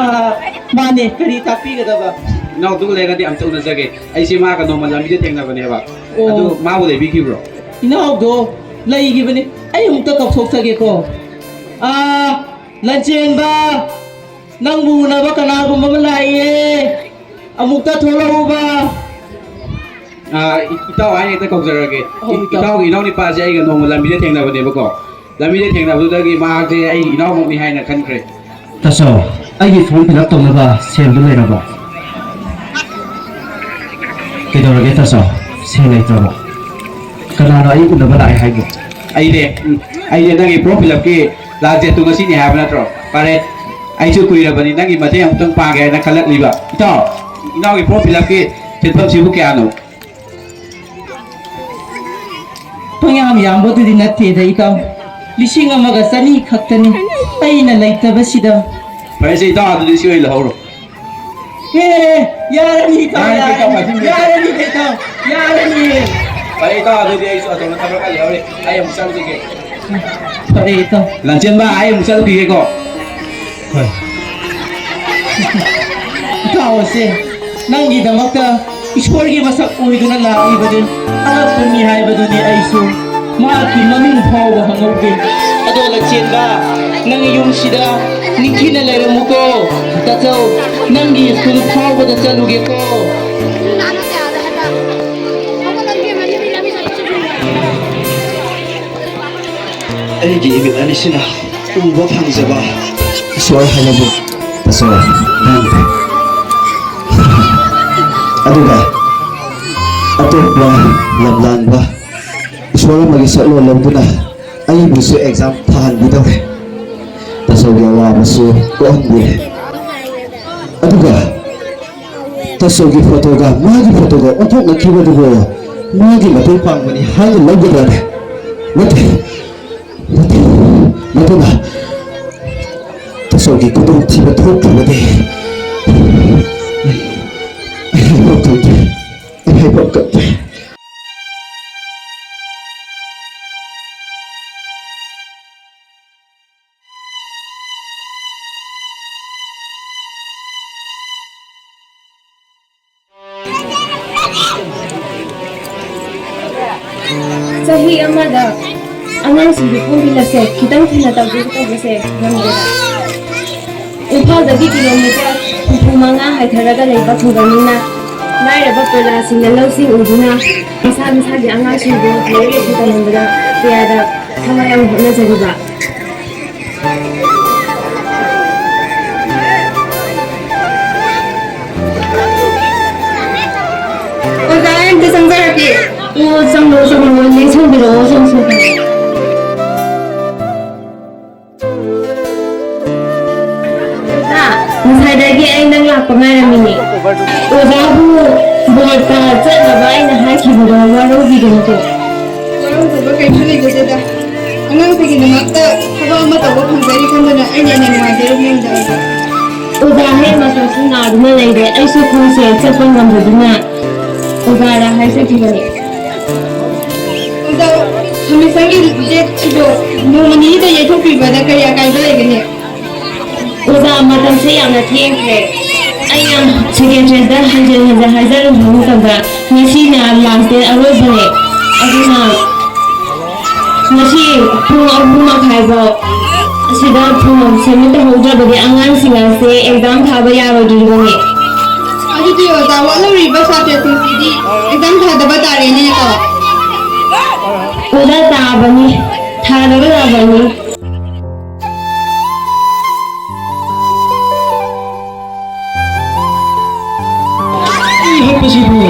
ꯑꯥ, ꯃꯥꯅꯦ, ꯀꯔꯤ ꯇꯥꯛꯄꯤꯒꯗꯕ? ꯏꯅꯥꯎꯗꯨ ꯂꯩꯔꯒꯗꯤ ꯑꯝꯇ ꯎꯅꯖꯒꯦ꯫ ꯑꯩꯁꯦ ꯃꯥꯒ ꯅꯣꯡꯃ ꯂꯝꯕꯤꯗ ꯊꯦꯡꯅꯕꯅꯦꯕ꯫ ꯑꯣ꯫ ꯑꯗꯨ ꯃꯥꯕꯨ ꯂꯩꯕꯤꯈꯤꯕ꯭ꯔꯣ? ꯏꯅꯥꯎꯗꯣ ꯂꯩꯈꯤꯕꯅꯦ꯫ ꯑꯩ ꯑꯃꯨꯛꯇ ꯀꯧꯊꯣꯛꯆꯒꯦꯀꯣ꯫ ꯑꯥ, ꯂꯟꯆꯦꯟꯕ, ꯅꯪꯕꯨ ꯎꯅꯕ ꯀꯅꯥꯒꯨꯝꯕ ꯑꯃ ꯂꯥꯛꯏꯌꯦ꯫ ꯑꯃꯨꯛꯇ ꯊꯣꯛꯂꯛꯎꯕ꯫ ꯑꯥ, ꯏ-, ꯏꯇꯥꯎ ꯍꯥꯏꯅ ꯍꯦꯛꯇ ꯀꯧꯖꯔꯒꯦ꯫ ꯑꯧ, ꯏ-, ꯏꯇꯥꯎ꯫ ꯏꯇꯥꯎꯒꯤ ꯏꯅꯥꯎꯅꯨꯄꯥꯁꯦ ꯑꯩꯒ ꯅꯣꯡꯃ ꯂꯝꯕꯤꯗ ꯊꯦꯡꯅꯕꯅꯦꯕꯀꯣ꯫ ꯂꯝꯕꯤꯗ ꯊꯦꯡꯅꯕꯗꯨꯗꯒꯤ ꯃꯍꯥꯛꯁꯦ ꯑꯩꯒꯤ ꯏꯅꯥꯎꯃꯛꯅꯤ ꯍꯥꯏꯅ ꯈꯟꯈ꯭ꯔꯦ꯫ ꯇꯥꯆꯧ, ꯑꯩꯒꯤ form fill up ꯇꯧꯅꯕ ꯁꯦꯜꯗꯨ ꯂꯩꯔꯕꯣ? ꯀꯩꯗꯧꯔꯒꯦ ꯇꯥꯆꯧ? ꯁꯦꯜ ꯂꯩꯇ꯭ꯔꯕꯣ? ꯀꯅꯥꯅꯣ ꯑꯩ ꯎꯅꯕ ꯂꯥꯛꯑꯦ ꯍꯥꯏꯕꯣ? ꯑꯩꯅꯦ, ꯎꯝ, ꯑꯩꯅꯦ ꯅꯪꯒꯤ form fill upꯀꯤ last dateꯇꯨ ꯉꯁꯤꯅꯦ ꯍꯥꯏꯕ ꯅꯠꯇ꯭ꯔꯣ? ꯐꯔꯦ, ꯑꯩꯁꯨ ꯀꯨꯏꯔꯕꯅꯤ ꯅꯪꯒꯤ ꯃꯇꯦꯡ ꯑꯃꯨꯛꯇꯪ ꯄꯥꯡꯒꯦ ꯍꯥꯏꯅ ꯈꯜꯂꯛꯂꯤꯕ꯫ ꯏꯇꯥꯎ, ꯏꯅꯥꯎꯒꯤ form fill upꯀꯤ ꯁꯦꯟꯐꯝꯁꯤꯕꯨ ꯀꯌꯥꯅꯣ? ꯄꯪꯌꯥꯝ ꯌꯥꯝꯕꯗꯨꯗꯤ ꯅꯠꯇꯦꯗ, ꯏꯇꯥꯎ꯫ ꯂꯤꯁꯤꯡ ꯑꯃꯒ ꯆꯅꯤ ꯈꯛꯇꯅꯤ꯫ ꯑꯩꯅ ꯂꯩꯇꯕꯁꯤꯗ꯫ ꯐꯔꯦꯁꯦ, ꯏꯇꯥꯎ, ꯑꯗꯨꯗꯤ ꯁꯤ ꯑꯣꯏꯅ ꯂꯧꯍꯧꯔꯣ꯫ ꯍꯦ, ꯌꯥꯔꯅꯤ, ꯏꯇꯥꯎ, ꯌꯥꯔꯅꯤ, ꯌꯥꯔꯅꯤ꯫ ꯏꯇꯥꯎ, ꯐꯥꯏꯁꯤꯟꯕꯤꯔꯣ꯫ ꯌꯥꯔꯅꯤ, ꯏꯇꯥꯎ, ꯌꯥꯔꯅꯤ꯫ ꯐꯔꯦ, ꯏꯇꯥꯎ, ꯑꯗꯨꯗꯤ ꯑꯩꯁꯨ ꯑꯁꯣꯝꯗ ꯊꯕꯛ ꯈꯔ ꯂꯩꯍꯧꯔꯤ꯫ ꯑꯩ ꯑꯃꯨꯛ ꯆꯠꯂꯨꯈꯤꯒꯦ꯫ ꯐꯔꯦ, ꯏꯇꯥꯎ꯫ ꯂꯟꯆꯦꯟꯕ, ꯑꯩ ꯑꯃꯨꯛ ꯆꯠꯂꯨꯈꯤꯒꯦꯀꯣ꯫ ꯍꯣꯏ꯫ ꯏꯇꯥꯎ ꯑꯁꯦ ꯅꯪꯒꯤꯗꯃꯛꯇ ꯏꯁꯣꯔꯒꯤ ꯃꯁꯛ ꯑꯣꯏꯗꯨꯅ ꯂꯥꯛꯂꯤꯕꯅꯤ꯫ ꯑꯉꯛꯄꯅꯤ ꯍꯥꯏꯕꯗꯨꯅꯤ ꯑꯩꯁꯨ꯫ ꯃꯍꯥꯛꯀꯤ ꯃꯃꯤꯡ ꯐꯥꯎꯕ ꯈꯪꯍꯧꯗꯦ꯫ ꯑꯗꯣ ꯂꯟꯆꯦꯟꯕ, ꯅꯪ ꯌꯨꯝꯁꯤꯗ ꯅꯤꯡꯊꯤꯅ ꯂꯩꯔꯝꯃꯨꯀꯣ꯫ ꯇꯥꯆꯧ, ꯅꯪꯒꯤ ꯁ꯭ꯀꯨꯜ ꯐꯥꯎꯕꯗ ꯆꯠꯂꯨꯒꯦꯀꯣ꯫ ꯅꯪ ꯅꯥꯅ ꯀꯌꯥꯗ ꯍꯥꯏꯕ? ꯍꯧꯒꯠꯂꯝꯒꯦ, ꯃꯅꯤꯡ ꯂꯝꯕꯤ ꯆꯠꯄꯁꯨ ꯁꯨꯝ ꯑꯩꯒꯤ ꯏꯃꯤꯠ ꯑꯅꯤꯁꯤꯅ ꯎꯕ ꯐꯪꯖꯕ ꯏꯁꯣꯔ ꯍꯥꯏꯕꯕꯨ ꯇꯁꯦꯡꯅ ꯅꯪꯅꯤ꯫ ꯑꯗꯨꯒ ꯑꯇꯣꯞꯄ ꯂꯝꯂꯥꯟꯕ ꯏꯁꯣꯔ ꯑꯃꯒꯤ ꯁꯛꯂꯣꯟ ꯂꯧꯗꯨꯅ ꯑꯩꯕꯨꯁꯨ ꯑꯦꯛꯖꯥꯝ ꯊꯥꯍꯟꯕꯤꯗꯧꯔꯦ꯫ ꯇꯁꯧꯒꯤ ꯑꯋꯥꯕꯁꯨ ꯀꯣꯛꯍꯟꯕꯤꯔꯦ꯫ ꯑꯗꯨꯒ ꯇꯁꯧꯒꯤ ꯐꯣꯇꯣꯒ ꯃꯥꯒꯤ ꯐꯣꯇꯣꯒ ꯑꯣꯟꯊꯣꯛꯅꯈꯤꯕꯗꯨꯕꯨ ꯃꯥꯒꯤ ꯃꯇꯦꯡ ꯄꯥꯡꯕꯅꯤ ꯍꯥꯏꯅ ꯂꯧꯒꯗ꯭ꯔꯅꯦ? ꯅꯠꯇꯦ, ꯅꯠꯇꯦ, ꯅꯠꯇꯅ ꯇꯁꯧꯒꯤ ꯈꯨꯗꯣꯡꯊꯤꯕ ꯊꯣꯛꯈ꯭ꯔꯕꯗꯤ ꯑꯩ ꯍꯥꯏꯐꯝ ꯈꯪꯗꯦ, ꯑꯩ ꯍꯥꯏꯐꯝ ꯈꯪꯗꯦ꯫ ꯆꯍꯤ ꯑꯃꯗ ꯑꯉꯥꯡꯁꯤꯡꯒꯤ ꯐꯣꯔꯝ ꯐꯤꯜ ꯑꯞꯁꯦ ꯈꯤꯇꯪ ꯊꯨꯅ ꯇꯧꯒꯦ ꯇꯧꯕꯁꯦ ꯉꯝꯗꯦ꯫ ꯏꯝꯐꯥꯜꯗꯒꯤ ꯀꯤꯂꯣꯃꯤꯇꯔ ꯍꯨꯝꯐꯨ ꯃꯉꯥ ꯍꯥꯏꯊꯔꯒ ꯂꯩꯕ ꯈꯨꯡꯒꯪꯅꯤꯅ ꯂꯥꯏꯔꯕ ꯄ꯭ꯔꯖꯥꯁꯤꯡꯅ ꯂꯧꯁꯤꯡ ꯎꯗꯨꯅ ꯃꯁꯥ ꯃꯁꯥꯒꯤ ꯑꯉꯥꯡꯁꯤꯡꯕꯨ ꯂꯥꯏꯔꯤꯛ ꯂꯥꯏꯁꯨ ꯇꯝꯍꯟꯕꯗ ꯀꯌꯥꯗ ꯊꯋꯥꯏ ꯌꯥꯎꯅ ꯍꯣꯠꯅꯖꯔꯤꯕ꯫ ꯑꯣꯖꯥ, ꯑꯩ ꯑꯝꯇ ꯆꯪꯖꯔꯛꯀꯦ꯫ ꯑꯣ, ꯆꯪꯉꯣ, ꯆꯪꯉꯣ, ꯂꯦꯡꯁꯟꯕꯤꯔꯛꯑꯣ, ꯆꯪꯉꯣ, ꯆꯪꯉꯣ꯫ ꯑꯣꯖꯥ, ꯉꯁꯥꯏꯗꯒꯤ ꯑꯩ ꯅꯪ ꯂꯥꯛꯄ ꯉꯥꯏꯔꯝꯃꯤꯅꯦ꯫ ꯑꯣꯖꯥꯕꯨ ꯕꯣꯔꯗꯇ ꯆꯠꯅꯕ ꯑꯩꯅ ꯍꯥꯏꯈꯤꯕꯗꯣ ꯋꯥꯔꯧꯕꯤꯒꯅꯨꯀꯣ꯫ ꯋꯥꯔꯧꯗꯕ ꯀꯩꯁꯨ ꯂꯩꯖꯗꯦꯗ꯫ ꯑꯉꯥꯡꯁꯤꯡꯒꯤꯗꯃꯛꯇ ꯊꯕꯛ ꯑꯃ ꯇꯧꯕ ꯐꯪꯖꯔꯤ ꯈꯟꯗꯨꯅ ꯑꯩꯅ ꯍꯦꯟꯅ ꯅꯨꯡꯉꯥꯏꯖꯔꯤꯕꯅꯤ ꯑꯣꯖꯥ꯫ ꯑꯣꯖꯥ ꯍꯦꯃꯟꯇꯁꯨ ꯅꯥꯗꯨꯅ ꯂꯩꯔꯦ꯫ ꯑꯩꯁꯨ ꯈꯣꯡꯁꯦ ꯆꯠꯄ ꯉꯝꯗꯗꯨꯅ ꯑꯣꯖꯥꯗ ꯍꯥꯏꯖꯈꯤꯕꯅꯤ꯫ ꯑꯣꯖꯥ, ꯁꯃꯤꯁꯟꯒꯤ ꯗꯦꯠꯁꯤꯕꯨ ꯅꯣꯡꯃ ꯅꯤꯅꯤꯗ ꯌꯩꯊꯣꯛꯄꯤꯕꯗ ꯀꯔꯤ ꯑꯀꯥꯏꯕ ꯂꯩꯒꯅꯤ? ꯑꯣꯖꯥ, ꯃꯇꯝꯁꯦ ꯌꯥꯝꯅ ꯊꯦꯡꯈ꯭ꯔꯦ꯫ ꯑꯩꯅ ꯁꯦꯀ꯭ꯔꯦꯇꯔꯤꯗ ꯍꯟꯖꯤꯟ ꯍꯟꯖꯤꯟ ꯍꯥꯏꯖꯔꯨꯕ ꯃꯇꯝꯗ ꯉꯁꯤꯅ ꯂꯥꯁ ꯗꯦꯠ ꯑꯔꯣꯏꯕꯅꯦ꯫ ꯑꯗꯨꯅ ꯉꯁꯤ ꯄꯨꯡ ꯑꯍꯨꯝ ꯃꯈꯥꯏꯐꯥꯎ ꯑꯁꯤꯗ ꯐꯣꯝ ꯁꯕꯃꯤꯠ ꯇꯧꯍꯧꯗ꯭ꯔꯕꯗꯤ ꯑꯉꯥꯡꯁꯤꯡ ꯑꯁꯦ ꯑꯦꯛꯖꯥꯝ ꯊꯥꯕ ꯌꯥꯔꯣꯏꯗꯣꯔꯤꯕꯅꯤ꯫ ꯑꯗꯨꯗꯤ ꯑꯣꯖꯥ, ꯋꯥꯠꯍꯧꯔꯤꯕ ꯁꯥꯇ꯭ꯔꯁꯤꯡꯁꯤꯗꯤ ꯑꯦꯛꯖꯥꯝ ꯊꯥꯗꯕ ꯇꯥꯔꯦꯅꯦꯀꯣ? ꯑꯣꯖꯥ, ꯇꯥꯕꯅꯤ꯫ ꯊꯥꯅꯕ ꯌꯥꯕꯅꯤ꯫ ꯑꯩ ꯍꯥꯠꯄꯁꯤꯕꯨ,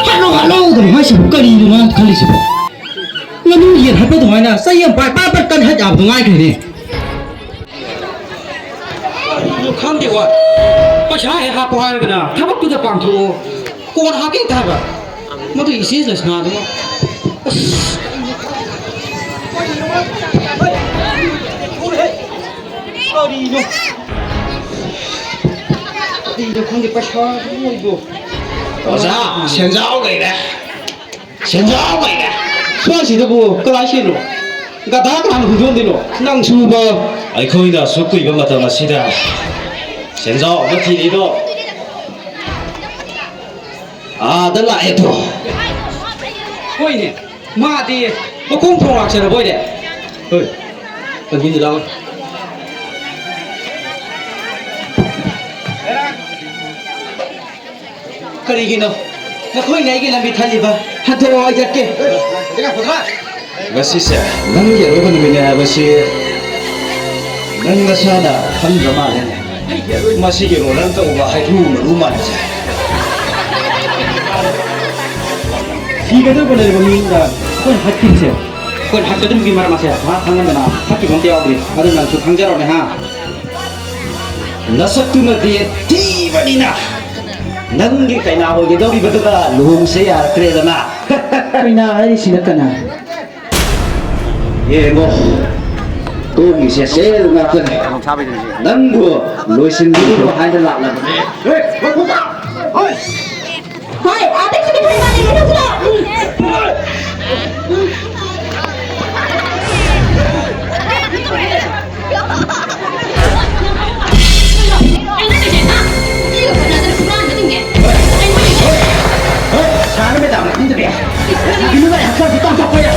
ꯍꯥꯠꯂꯣ, ꯍꯥꯠꯂꯣ ꯑꯗꯨꯝ ꯍꯥꯏꯁꯤꯕꯨ ꯀꯔꯤꯅꯣ ꯃꯥꯅ ꯈꯜꯂꯤꯁꯤꯕꯣ? ꯉꯥꯅꯨ ꯌꯦꯟ ꯍꯥꯠꯄ ꯑꯗꯨꯃꯥꯏꯅ ꯆꯩ ꯑꯃ ꯄꯥꯏ ꯄꯥꯏ ꯄꯥꯏ ꯀꯟ ꯍꯥꯠ ꯌꯥꯕꯗꯣ ꯉꯥꯏꯈ꯭ꯔꯦꯅꯦ꯫ ꯀꯔꯤꯅꯣ ꯈꯪꯗꯦꯀꯣ꯫ ꯄꯩꯁꯥ ꯍꯦꯛ ꯍꯥꯞꯄꯣ ꯍꯥꯏꯔꯒꯅ ꯊꯕꯛꯇꯨꯗ ꯄꯥꯡꯊꯣꯛꯑꯣ꯫ ꯀꯣꯟꯅ ꯍꯥꯞꯀꯦ ꯍꯦꯛꯇ ꯍꯥꯏꯕ꯫ ꯃꯗꯨ ꯏꯆꯦ ꯂꯩꯁꯅꯥꯗꯨꯅ꯫ ꯑꯁ꯫ ꯀꯔꯤꯅꯣ? ꯀꯔꯤꯅꯣ ꯈꯪꯗꯦ, ꯄꯩꯁꯥ ꯂꯣꯏꯗꯣ꯫ ꯑꯣꯖꯥ, ꯁꯦꯟꯖꯥꯎ ꯂꯩꯔꯦ꯫ ꯁꯦꯟꯖꯥꯎ ꯂꯩꯔꯦ꯫ ꯁ꯭ꯋꯥꯏꯁꯤꯗꯕꯨ ꯀꯗꯥꯏ ꯁꯦꯟꯅꯣ? ꯒꯙꯥ ꯀꯅꯥꯅ ꯍꯨꯟꯗꯣꯛꯑꯝꯗꯣꯏꯅꯣ? ꯅꯪ ꯁꯨꯕ꯫ ꯑꯩꯈꯣꯏꯅ ꯑꯁꯨꯛ ꯀꯨꯏꯕ ꯃꯇꯝ ꯑꯁꯤꯗ ꯁꯦꯟꯖꯥꯎ ꯑꯃ ꯊꯤꯔꯤꯗꯣ ꯑꯥꯗ ꯂꯥꯛꯑꯦ ꯇꯣ꯫ ꯍꯣꯏꯅꯦ, ꯃꯥꯗꯤ ꯃꯈꯣꯡ ꯊꯣꯡ ꯂꯥꯛꯆꯔꯕ ꯑꯣꯏꯔꯦ꯫ ꯍꯣꯏ, ꯑꯗꯨꯗꯤ ꯂꯥꯛꯑꯣ꯫ ꯀꯔꯤꯒꯤꯅꯣ? ꯅꯈꯣꯏꯅ ꯑꯩꯒꯤ ꯂꯝꯕꯤ ꯊꯜꯂꯤꯕ? ꯍꯟꯗꯣꯛꯑꯣ, ꯑꯩ ꯆꯠꯀꯦ꯫ ꯉꯁꯤꯁꯦ ꯅꯪꯒꯤ ꯑꯔꯣꯏꯕ ꯅꯨꯃꯤꯠꯅꯦ ꯍꯥꯏꯕꯁꯤ ꯅꯪ ꯅꯁꯥꯅ ꯈꯪꯗ꯭ꯔ ꯃꯥꯜꯂꯦꯅꯦ꯫ ꯃꯁꯤꯒꯤ ꯔꯣꯅꯥꯜ ꯇꯧꯕ ꯍꯩꯀ꯭ꯔꯨ ꯃꯔꯨ ꯃꯥꯟꯕꯁꯦ꯫ ꯁꯤꯒꯗꯧꯕ ꯂꯩꯔꯕ ꯃꯤꯗ ꯑꯩꯈꯣꯏꯅ ꯍꯥꯠꯈꯤꯕꯁꯦ, ꯑꯩꯈꯣꯏꯅ ꯍꯥꯠꯀꯗꯧꯕꯒꯤ ꯃꯔꯝ ꯑꯁꯦ ꯃꯥ ꯈꯪꯍꯟꯗꯅ ꯍꯥꯠꯈꯤꯕ ꯑꯝꯇ ꯌꯥꯎꯗ꯭ꯔꯤ꯫ ꯑꯗꯨ ꯅꯪꯁꯨ ꯈꯪꯖꯔꯣꯅꯦ, ꯍꯥ? ꯅꯁꯛꯇꯨꯅꯗꯤ ꯊꯤꯕꯅꯤꯅ ꯅꯪꯒꯤ ꯀꯩꯅꯥ ꯑꯣꯏꯒꯗꯧꯔꯤꯕꯗꯨꯒ ꯂꯨꯍꯣꯡꯁꯦ ꯌꯥꯔꯛꯇ꯭ꯔꯦꯗꯅ꯫ ꯀꯩꯅꯥ ꯍꯥꯏꯔꯤꯁꯤꯅ ꯀꯅꯥ? ꯌꯦꯡꯉꯣ, ꯇꯣꯝꯒꯤꯁꯦ ꯁꯦꯜ ꯉꯥꯛꯇꯅꯦ꯫ ꯅꯪꯕꯨ ꯂꯣꯏꯁꯤꯟꯕꯤꯔꯣ ꯍꯥꯏꯅ ꯂꯥꯛꯂꯕꯅꯦ꯫ ꯍꯣꯏ, ꯑꯥꯗꯒꯤ ꯃꯤꯊꯨꯡ ꯃꯥꯜꯂꯤ, ꯃꯤꯊꯨꯡ ꯃꯥꯜꯂꯤ꯫ ꯁꯥꯔ ꯃꯦꯗꯥꯝ ꯈꯪꯗꯕꯤ꯫ ꯅꯨꯄꯤ ꯅꯨꯄꯥ ꯍꯛꯆꯥꯡꯁꯦ ꯇꯥꯡꯊꯣꯛꯄ ꯌꯥꯏ꯫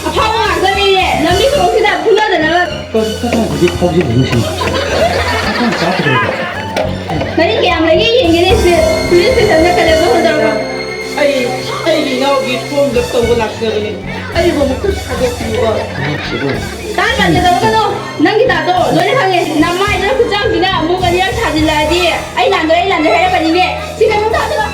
ꯑꯐꯥꯎꯕ ꯉꯥꯛꯇꯅꯤꯅꯦ, ꯂꯝꯕꯤ ꯁꯣꯔꯣꯛꯁꯤꯗ ꯐꯨꯅꯗꯅꯕ꯫ ꯀꯔꯤ ꯀꯗꯥꯏꯗꯒꯤ ꯐꯥꯎꯖꯤꯜꯂꯤꯅꯣ ꯁꯤꯅ? ꯍꯛꯆꯥꯡ ꯆꯥꯛꯀꯗꯧꯔꯤꯕ? ꯃꯔꯤ ꯀꯌꯥꯝ ꯂꯩꯒꯦ ꯇꯧꯕ ꯂꯥꯛꯆꯕꯅꯤ꯫ ꯑꯩꯕꯨ ꯑꯃꯨꯛꯇ ꯊꯥꯗꯣꯛꯄꯤꯌꯨꯕ꯫ ꯇꯥꯟ ꯀꯥꯟꯗ ꯇꯧꯒꯅꯨ꯫ ꯅꯪꯒꯤ ꯗꯥꯗꯣ ꯂꯣꯏꯅ ꯈꯪꯉꯦ꯫ ꯅꯃꯥꯏꯗꯨꯅ ꯈꯨꯠꯆꯥꯝꯁꯤꯅ ꯑꯃꯨꯛ ꯑꯅꯤꯔꯛ ꯊꯥꯖꯤꯜꯂꯛꯑꯗꯤ ꯑꯩ ꯂꯥꯟꯗꯣꯔꯦ, ꯑꯩ ꯂꯥꯟꯗꯣꯔꯦ ꯍꯥꯏꯔꯛꯀꯅꯤꯅꯦ꯫ ꯁꯤꯗ ꯑꯃꯨꯛ ꯊꯥꯗꯣꯛꯑꯣ꯫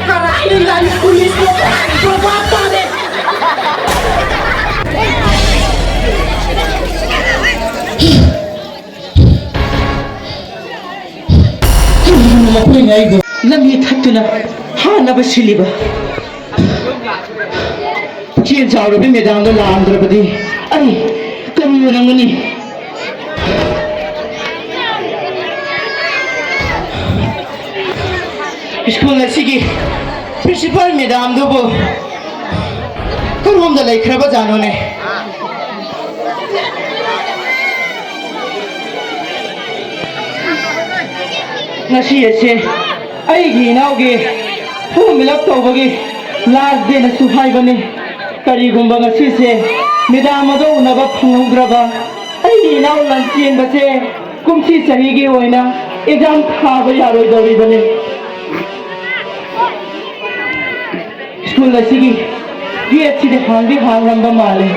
ꯀꯔꯥꯏꯗ ꯂꯥꯟ ꯄꯨꯂꯤꯁꯅꯣ? ꯕꯕꯥ ꯇꯥꯔꯦ꯫ ꯀꯔꯤꯒꯤꯅꯣ ꯃꯈꯣꯏꯅ ꯑꯩꯕꯨ ꯂꯝꯕꯤ ꯊꯠꯇꯨꯅ ꯍꯥꯠꯅꯕ ꯁꯤꯜꯂꯤꯕ? ꯄꯨꯛꯆꯦꯜ ꯆꯥꯎꯔꯕꯤ ꯃꯦꯗꯥꯝꯗꯣ ꯂꯥꯛꯑꯝꯗ꯭ꯔꯕꯗꯤ ꯑꯩ ꯀꯔꯤ ꯑꯣꯏꯔꯝꯒꯅꯤ? ꯁ꯭ꯀꯨꯜ ꯑꯁꯤꯒꯤ ꯄ꯭ꯔꯤꯟꯁꯤꯄꯥꯜ ꯃꯦꯗꯥꯝꯗꯨꯕꯨ ꯀꯔꯣꯝꯗ ꯂꯩꯈ꯭ꯔꯕꯖꯥꯠꯅꯣꯅꯦ? ꯉꯁꯤ ꯑꯁꯦ ꯑꯩꯒꯤ ꯏꯅꯥꯎꯒꯤ ꯐꯣꯔꯝ ꯐꯤꯜ ꯑꯞ ꯇꯧꯕꯒꯤ ꯂꯥꯁ ꯗꯦꯅꯁꯨ ꯍꯥꯏꯕꯅꯤ꯫ ꯀꯔꯤꯒꯨꯝꯕ ꯉꯁꯤꯁꯦ ꯃꯦꯗꯥꯝ ꯑꯗꯣ ꯎꯅꯕ ꯐꯪꯍꯧꯗ꯭ꯔꯕ ꯑꯩꯒꯤ ꯏꯅꯥꯎ ꯂꯟꯆꯦꯟꯕꯁꯦ ꯀꯨꯝꯁꯤ ꯆꯍꯤꯒꯤ ꯑꯣꯏꯅ ꯑꯦꯛꯖꯥꯝ ꯊꯥꯕ ꯌꯥꯔꯣꯏꯗꯧꯔꯤꯕꯅꯤ꯫ ꯁ꯭ꯀꯨꯜ ꯑꯁꯤꯒꯤ ꯒꯦꯠꯁꯤꯗꯤ ꯍꯥꯡꯗꯤ ꯍꯥꯡꯂꯝꯕ ꯃꯥꯜꯂꯦ꯫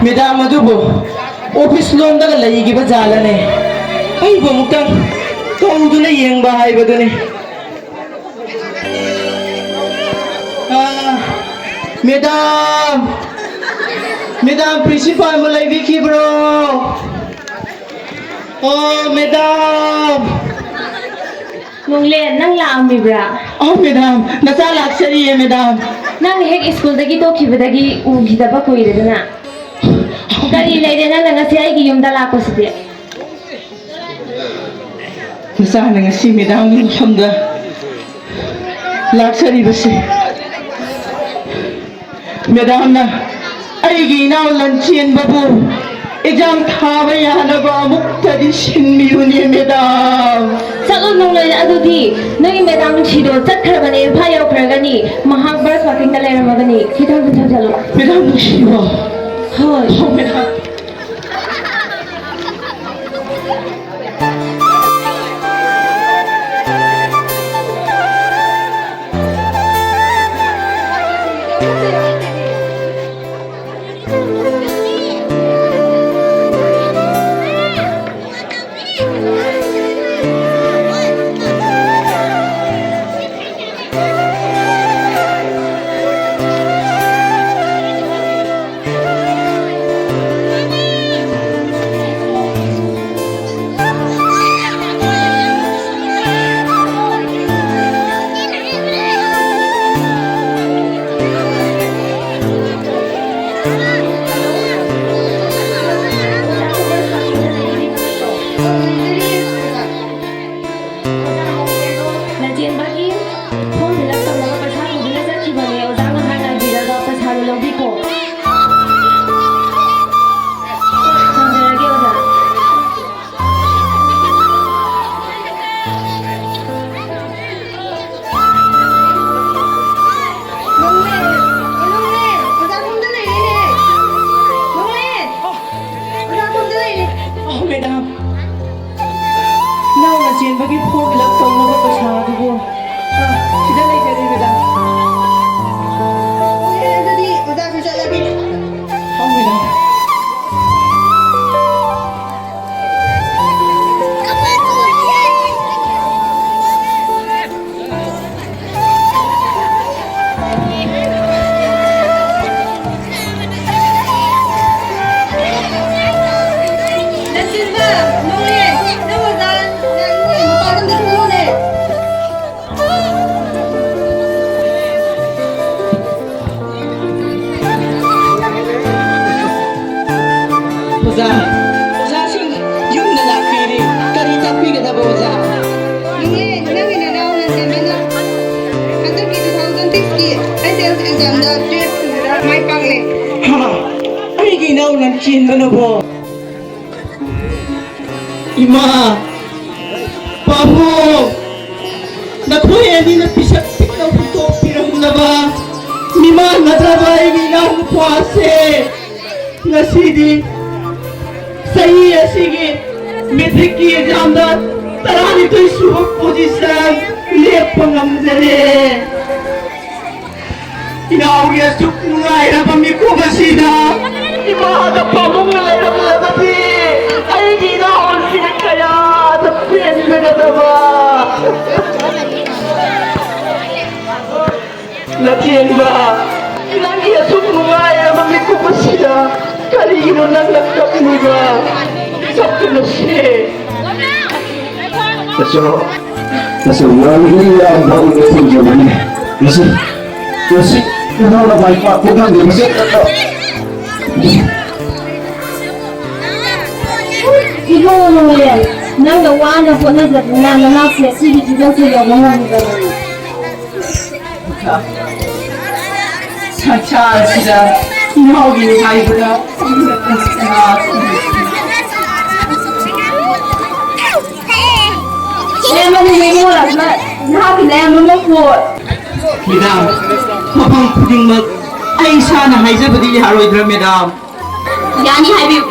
ꯃꯦꯗꯥꯝ ꯑꯗꯨꯕꯨ ꯑꯣꯐꯤꯁ ꯂꯣꯝꯗꯒ ꯂꯩꯈꯤꯕ ꯖꯥꯠꯂꯅꯦ? ꯑꯩꯕꯨ ꯑꯃꯨꯛꯇꯪ ꯀꯧꯗꯨꯅ ꯌꯦꯡꯕ ꯍꯥꯏꯕꯗꯨꯅꯤ꯫ ꯑꯥ, ꯃꯦꯗꯥꯝ, ꯃꯦꯗꯥꯝ ꯄ꯭ꯔꯤꯟꯁꯤꯄꯥꯜꯕꯨ ꯂꯩꯕꯤꯈꯤꯕ꯭ꯔꯣ? ꯑꯣ, ꯃꯦꯗꯥꯝ꯫ ꯅꯣꯡꯂꯦꯟ, ꯅꯪ ꯂꯥꯛꯑꯝꯃꯤꯕ꯭ꯔꯥ? ꯑꯧ, ꯃꯦꯗꯥꯝ, ꯅꯆꯥ ꯂꯥꯛꯆꯔꯤꯌꯦ, ꯃꯦꯗꯥꯝ꯫ ꯅꯪ ꯍꯦꯛ ꯁ꯭ꯀꯨꯜꯗꯒꯤ ꯇꯣꯛꯈꯤꯕꯗꯒꯤ ꯎꯈꯤꯗꯕ ꯀꯨꯏꯔꯦꯗꯅ꯫ ꯀꯔꯤ ꯂꯩꯔꯦ ꯅꯪꯅ ꯉꯁꯤ ꯑꯩꯒꯤ ꯌꯨꯝꯗ ꯂꯥꯛꯄꯁꯤꯗꯤ? ꯅꯆꯥꯅ ꯉꯁꯤ ꯃꯦꯗꯥꯝꯒꯤ ꯃꯐꯝꯗ ꯂꯥꯛꯆꯔꯤꯕꯁꯦ, ꯃꯦꯗꯥꯝꯅ ꯑꯩꯒꯤ ꯏꯅꯥꯎ ꯂꯟꯆꯦꯟꯕꯕꯨ ꯑꯦꯛꯖꯥꯝ ꯊꯥꯕ ꯌꯥꯅꯕ ꯑꯃꯨꯛꯇꯗꯤ ꯁꯤꯟꯕꯤꯌꯨꯅꯦ, ꯃꯦꯗꯥꯝ꯫ ꯆꯠꯂꯣ ꯅꯣꯡꯂꯩ, ꯑꯗꯨꯗꯤ ꯅꯣꯏꯒꯤ ꯃꯦꯗꯥꯝ ꯅꯨꯡꯁꯤꯗꯣ ꯆꯠꯈ꯭ꯔꯕꯅꯦ, ꯏꯝꯐꯥꯜ ꯌꯧꯈ꯭ꯔꯒꯅꯤ, ꯃꯍꯥꯛ ꯕꯁ ꯋꯥꯇꯤꯡꯗ ꯂꯩꯔꯝꯃꯒꯅꯤ, ꯈꯤꯇꯪ ꯆꯠꯂꯣ꯫ ꯃꯦꯗꯥꯝ ꯅꯨꯡꯁꯤꯕꯣ? ꯍꯣꯏ꯫ ꯍꯣ, ꯃꯦꯗꯥꯝ꯫ ꯐꯣꯔꯝ ꯐꯤꯜ ꯑꯞ ꯇꯧꯅꯕ ꯄꯩꯁꯥ ꯄꯨꯗꯨꯅ ꯆꯠꯈꯤꯕꯅꯦ꯫ ꯑꯣꯖꯥ ꯉꯥꯏꯍꯥꯛ ꯉꯥꯏꯕꯤꯔꯒ ꯄꯩꯁꯥꯗꯣ ꯂꯧꯕꯤꯈꯣ꯫ ꯊꯝꯖꯔꯒꯦ ꯑꯣꯖꯥ꯫ ꯅꯣꯡꯂꯦꯟ! ꯑꯣ, ꯅꯣꯡꯂꯦꯟ! ꯑꯣꯖꯥ ꯈꯣꯡꯗ ꯂꯩꯔꯦꯅꯦ! ꯅꯣꯡꯂꯦꯟ! ꯑꯣꯖꯥ ꯈꯣꯡꯗ ꯂꯩꯔꯦ! ꯑꯣ, ꯃꯦꯗꯥꯝ꯫ ꯏꯅꯥꯎꯅ ꯆꯦꯟꯕꯒꯤ ꯐꯣꯔꯝ ꯐꯤꯜ ꯑꯞ ꯇꯧꯅꯕ ꯄꯩꯁꯥ ꯑꯗꯨꯕꯨ, ꯑ, ꯁꯤꯗ ꯂꯩꯖꯔꯦ, ꯃꯦꯗꯥꯝ꯫ ꯑꯣ, ꯌꯥꯔꯦ, ꯑꯗꯨꯗꯤ ꯑꯣꯖꯥꯁꯨ ꯆꯠꯂꯒꯦ꯫ ꯑꯧ, ꯃꯦꯗꯥꯝ꯫ ꯂꯟꯆꯦꯟꯕ, ꯅꯣꯡꯂꯦꯟ, ꯅꯪ ꯑꯣꯖꯥ, ꯅꯪ ꯃꯄꯥꯟ ꯑꯝꯗ ꯊꯣꯛꯂꯛꯎꯅꯦ꯫ ꯑꯣꯖꯥ, ꯑꯣꯖꯥꯁꯤꯡ ꯌꯨꯝꯗ ꯂꯥꯛꯄꯤꯔꯦ꯫ ꯀꯔꯤ ꯇꯥꯛꯄꯤꯒꯗꯕ ꯑꯣꯖꯥ? ꯅꯣꯡꯂꯦꯟ, ꯅꯪꯒꯤ ꯅꯅꯥꯎ ꯂꯟꯆꯦꯟꯕꯅ ꯍꯟꯗꯛꯀꯤ two thousand six ꯀꯤ H S L C exam ꯗ twelve ꯁꯤꯗ ꯃꯥꯏ ꯄꯥꯛꯂꯦ꯫ ꯍꯥ? ꯑꯩꯒꯤ ꯏꯅꯥꯎ ꯂꯟꯆꯦꯟꯕꯅꯕꯣ? ꯏꯃꯥ, ꯄꯥꯕꯨꯡ, ꯅꯈꯣꯏ ꯑꯅꯤꯅ ꯄꯤꯁꯛ ꯄꯤꯛꯅ ꯍꯨꯟꯗꯣꯛꯄꯤꯔꯝꯂꯕ ꯃꯤꯃꯥꯟꯅꯗ꯭ꯔꯕ ꯑꯩꯒꯤ ꯏꯅꯥꯎꯅꯨꯄꯥꯁꯦ ꯉꯁꯤꯗꯤ ꯆꯍꯤ ꯑꯁꯤꯒꯤ ꯃꯦꯇ꯭ꯔꯤꯛꯀꯤ ꯑꯦꯛꯖꯥꯝꯗ ꯇꯔꯥꯅꯤꯊꯣꯏ ꯁꯨꯕ ꯄꯣꯖꯤꯁꯟ ꯂꯦꯞꯄ ꯉꯝꯖꯔꯦ꯫ ꯏꯅꯥꯎꯒꯤ ꯑꯁꯨꯛ ꯅꯨꯡꯉꯥꯏꯔꯕ ꯃꯤꯀꯨꯞ ꯑꯁꯤꯗ ꯏꯃꯥꯒ ꯄꯥꯕꯨꯡꯒ ꯂꯩꯔꯝꯂꯕꯗꯤ ꯑꯩꯒꯤ ꯏꯅꯥꯎꯁꯤꯅ ꯀꯌꯥꯗ ꯄꯦꯟꯒꯗꯕ꯫ ꯂꯟꯆꯦꯟꯕ, ꯅꯪꯒꯤ ꯑꯁꯨꯛ ꯅꯨꯡꯉꯥꯏꯔꯕ ꯃꯤꯀꯨꯞ ꯑꯁꯤꯗ ꯀꯔꯤꯒꯤꯅꯣ ꯅꯪꯅ ꯀꯞꯂꯤꯕ? ꯀꯞꯀꯅꯨꯁꯦ꯫ ꯇꯁꯦꯡ-, ꯇꯁꯦꯡꯕ ꯃꯤ ꯌꯥꯝꯕ ꯑꯣꯏꯅ ꯊꯦꯡꯅꯕꯅꯤ꯫ ꯃꯁꯤ, ꯃꯁꯤ ꯀꯅꯥꯅ ꯃꯥꯏ ꯄꯥꯛꯄ ꯉꯝꯒꯦ? ꯃꯁꯤ ꯏꯕꯨꯡꯉꯣ ꯅꯣꯡꯂꯦꯟ, ꯅꯪꯅ ꯋꯥꯅ ꯍꯣꯠꯅꯖꯗꯨꯅ ꯅꯅꯥꯎꯁꯦ ꯑꯁꯤꯒꯤ ꯐꯤꯕꯝꯁꯦ ꯌꯧꯕ ꯉꯝꯃꯤꯕꯅꯤ꯫ ꯁꯪꯁꯥꯔꯁꯤꯗ ꯏꯅꯥꯎꯒꯤ ꯍꯥꯏꯕꯗ ꯅꯍꯥꯛꯀꯤ ꯅꯌꯥꯝꯕ ꯃꯄꯣꯠ꯫ ꯃꯦꯗꯥꯝ, ꯃꯐꯝ ꯈꯨꯗꯤꯡꯃꯛ ꯑꯩ ꯏꯁꯥꯅ ꯍꯥꯏꯖꯕꯗꯤ ꯌꯥꯔꯣꯏꯗ꯭ꯔꯥ, ꯃꯦꯗꯥꯝ? ꯌꯥꯅꯤ, ꯍꯥꯏꯕꯤꯌꯨ꯫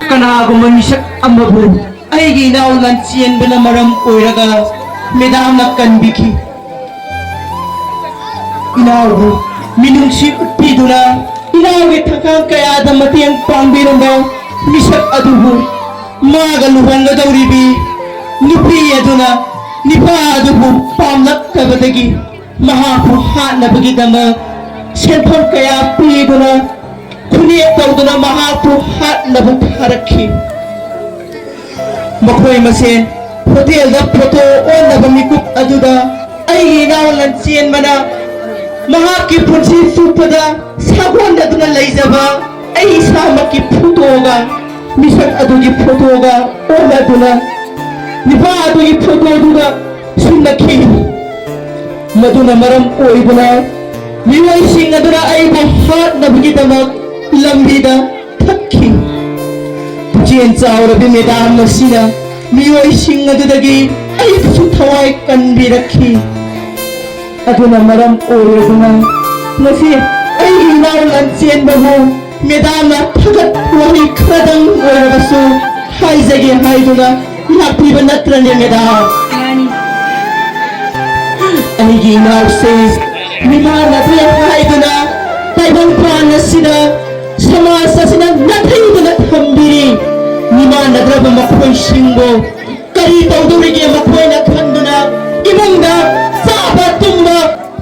ꯀꯅꯥꯒꯨꯝꯕ ꯃꯤꯁꯛ ꯑꯃꯕꯨ ꯑꯩꯒꯤ ꯏꯅꯥꯎ ꯂꯟꯆꯦꯟꯕꯅ ꯃꯔꯝ ꯑꯣꯏꯔꯒ ꯃꯦꯗꯥꯝꯅ ꯀꯟꯕꯤꯈꯤ꯫ ꯏꯅꯥꯎꯕꯨ ꯃꯤꯅꯨꯡꯁꯤ ꯎꯠꯄꯤꯗꯨꯅ ꯏꯅꯥꯎꯒꯤ ꯊꯛꯈꯥꯡ ꯀꯌꯥꯗ ꯃꯇꯦꯡ ꯄꯥꯡꯕꯤꯔꯝꯕ ꯃꯤꯁꯛ ꯑꯗꯨꯕꯨ ꯃꯥꯒ ꯂꯨꯍꯣꯡꯒꯗꯧꯔꯤꯕꯤ ꯅꯨꯄꯤ ꯑꯗꯨꯅ ꯅꯤꯄꯥ ꯑꯗꯨꯕꯨ ꯄꯥꯝꯂꯛꯇꯕꯗꯒꯤ ꯃꯍꯥꯛꯄꯨ ꯍꯥꯠꯅꯕꯒꯤꯗꯃꯛ ꯁꯦꯟꯐꯝ ꯀꯌꯥ ꯄꯤꯗꯨꯅ ꯈꯨꯅꯦꯛ ꯇꯧꯗꯨꯅ ꯃꯍꯥꯛꯄꯨ ꯍꯥꯠꯅꯕ ꯊꯥꯔꯛꯈꯤ꯫ ꯃꯈꯣꯏ ꯃꯁꯦꯟ ꯍꯣꯇꯦꯜꯗ ꯐꯣꯇꯣ ꯑꯣꯟꯅꯕ ꯃꯤꯀꯨꯞ ꯑꯗꯨꯗ ꯑꯩꯒꯤ ꯏꯅꯥꯎ ꯂꯟꯆꯦꯟꯕꯅ ꯃꯍꯥꯛꯀꯤ ꯄꯨꯟꯁꯤ ꯆꯨꯞꯄꯗ ꯁꯥꯒꯣꯟꯅꯗꯨꯅ ꯂꯩꯖꯕ ꯑꯩ ꯏꯁꯥꯃꯛꯀꯤ ꯐꯣꯇꯣꯒ ꯃꯤꯁꯛ ꯑꯗꯨꯒꯤ ꯐꯣꯇꯣꯒ ꯑꯣꯟꯅꯗꯨꯅ ꯅꯤꯄꯥ ꯑꯗꯨꯒꯤ ꯐꯣꯇꯣꯗꯨꯒ ꯁꯤꯟꯅꯈꯤ꯫ ꯃꯗꯨꯅ ꯃꯔꯝ ꯑꯣꯏꯗꯨꯅ ꯃꯤꯑꯣꯏꯁꯤꯡ ꯑꯗꯨꯅ ꯑꯩꯕꯨ ꯍꯥꯠꯅꯕꯒꯤꯗꯃꯛ ꯂꯝꯕꯤꯗ ꯊꯛꯈꯤ꯫ ꯄꯨꯛꯆꯦꯜ ꯆꯥꯎꯔꯕꯤ ꯃꯦꯗꯥꯝ ꯑꯁꯤꯅ ꯃꯤꯑꯣꯏꯁꯤꯡ ꯑꯗꯨꯗꯒꯤ ꯑꯩꯕꯨꯁꯨ ꯊꯋꯥꯏ ꯀꯟꯕꯤꯔꯛꯈꯤ꯫ ꯑꯗꯨꯅ ꯃꯔꯝ ꯑꯣꯏꯔꯗꯨꯅ ꯉꯁꯤ ꯑꯩꯒꯤ ꯏꯅꯥꯎ ꯂꯟꯆꯦꯟꯕꯕꯨ ꯃꯦꯗꯥꯝꯅ ꯊꯥꯒꯠ ꯋꯥꯍꯩ ꯈꯔꯗꯪ ꯑꯣꯏꯔꯕꯁꯨ ꯍꯥꯏꯖꯒꯦ ꯍꯥꯏꯗꯨꯅ ꯂꯥꯛꯄꯤꯕ ꯅꯠꯇ꯭ꯔꯅꯦ, ꯃꯦꯗꯥꯝ? ꯑꯩꯒꯤ ꯏꯅꯥꯎꯁꯦ ꯃꯤꯃꯥꯟꯅꯗ꯭ꯔꯦ ꯍꯥꯏꯗꯨꯅ ꯇꯥꯏꯕꯪꯄꯥꯟ ꯑꯁꯤꯗ ꯁꯃꯥꯖ ꯑꯁꯤꯅ ꯅꯥꯊꯩꯗꯨꯅ ꯊꯝꯕꯤꯔꯤ꯫ ꯃꯤꯃꯥꯟꯅꯗ꯭ꯔꯕ ꯃꯈꯣꯏꯁꯤꯡꯕꯨ ꯀꯔꯤ ꯇꯧꯗꯧꯔꯤꯒꯦ ꯃꯈꯣꯏꯅ ꯈꯟꯗꯨꯅ ꯏꯃꯨꯡꯗ ꯆꯥꯕ ꯇꯨꯝꯕ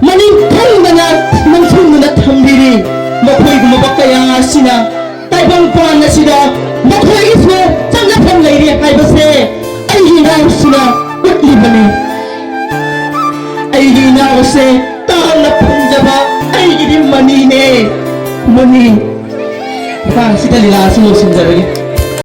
ꯃꯅꯤꯡ ꯊꯪꯗꯅ ꯅꯝꯁꯤꯟꯗꯨꯅ ꯊꯝꯕꯤꯔꯤ꯫ ꯃꯈꯣꯏꯒꯨꯝꯂꯕ ꯀꯌꯥ ꯑꯁꯤꯅ ꯇꯥꯏꯕꯪꯄꯥꯟ ꯑꯁꯤꯗ ꯃꯈꯣꯏꯒꯤꯁꯨ ꯆꯠꯅꯐꯝ ꯂꯩꯔꯤ ꯍꯥꯏꯕꯁꯦ ꯑꯩꯒꯤ ꯏꯅꯥꯎꯁꯤꯅ ꯎꯠꯂꯤꯕꯅꯤ꯫ ꯑꯩꯒꯤ ꯏꯅꯥꯎꯁꯦ ꯇꯥꯡꯅ ꯐꯪꯖꯕ ꯑꯩꯒꯤꯗꯤ ꯃꯅꯤꯅꯦ, ꯃꯅꯤ꯫ ꯃꯇꯥꯡ ꯑꯁꯤꯗ ꯂꯤꯂꯥ ꯑꯁꯤ ꯂꯣꯏꯁꯤꯟꯖꯔꯒꯦ꯫